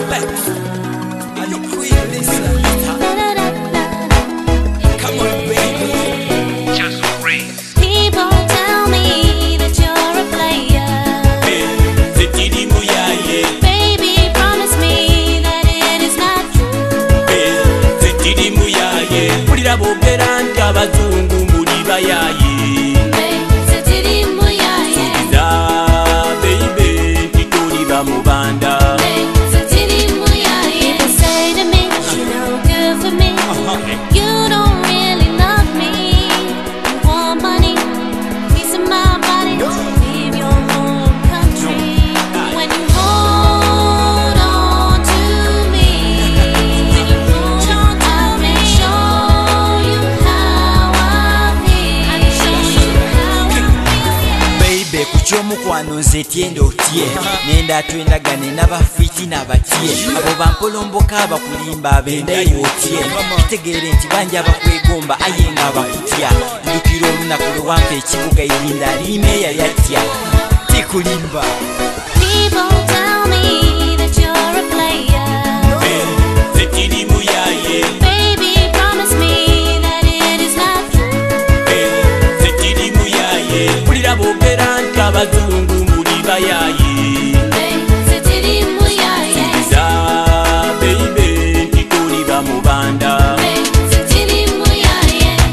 Bex. Are you Queen Lisa? Come on, baby. Just raise. People tell me that you're a player. Zitiri muyaye, Baby, promise me that it is not true. zitiri muyaye. Mpulira boogera nti abazungu muli bayaye. Za baby nti tuli bamubanda. People say to me, you're no good for me. You don't really love me. You want money, piece of my body. Leave your home country. When you hold on to me, I will show you how I feel. I show you how I feel. Beibe ku ky'omukwano nze tyenda otye nenda twendagane n'abafiitina batye abo bampolomboka abakulimba abendayo otye kitegeere nti bangi abakwegomba aye nga abakutya njukira olunaku lwe wampa ekibuga irinda liimeeya yatya tikulimba. People tell me that you're a player. Zitiri muyaye, Baby, promise me that it is not true. zitiri muyaye. Mpulira boogera nti abazungu muli bayaye. Za baby nti tuli bamubanda.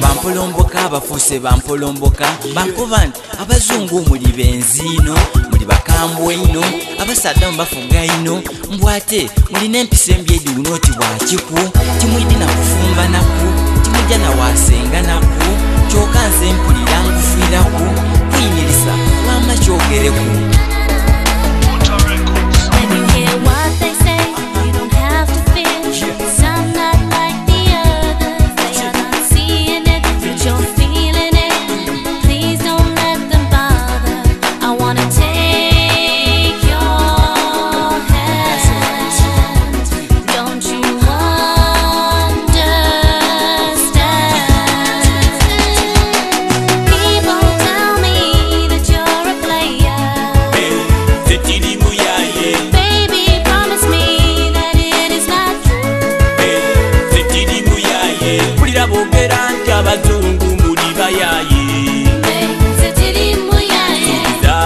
Bampolomboka abafuuse bampolomboka bankuba nti abazungu muli benziino muli bakambwe ino abasaadda mubafuga ino mbwate mulina empisa embi ediwuna oti bwakiku timwidi na kufumba naku timujja nawasenga naku kyoka nze mpulira nkufiiraku kuyinirisa wama kyogereku. Water Records. When you hear what they say, you don't have to fear. 'Cause I'm not like the others. They are not seeing it, but you're feeling it. Please don't let them bother. I wanna take your hand. Don't you understand? People tell me that you're a player. Zitiri muyaye, Baby, promise me that it is not true. zitiri muyaye. Mpulira boogera nti abazungu muli bayaye. Za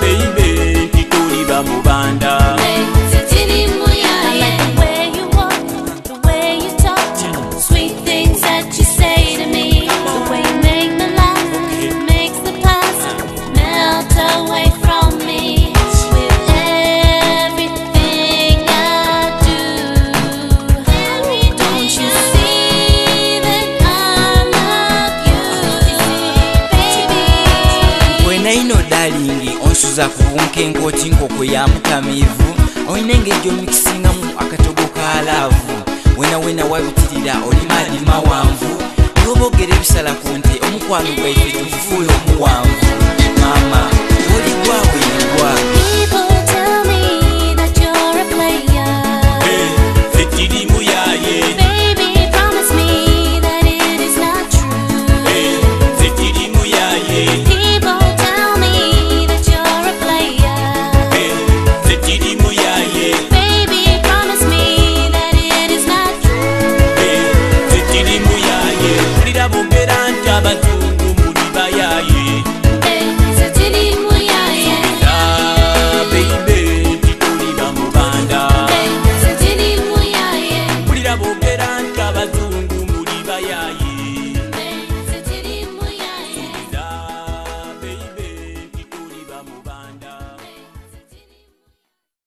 baby nti tuli bamubanda. I like the way you walk, the way you talk, sweet things that you say to me. The way you make me laugh makes the past melt away from me. With everything I do, don't you see that I love you, baby? Wena ino dalingi onsuza ku bunkenke oti nkoko ya mutamiivu olina engeri gy'omikisingamu akatogo ka laavu wena wena wabitirira oli maadi mawanvu lwobogera ebisala ku nte omukwano gwaife tugufuule omuwanvu maama.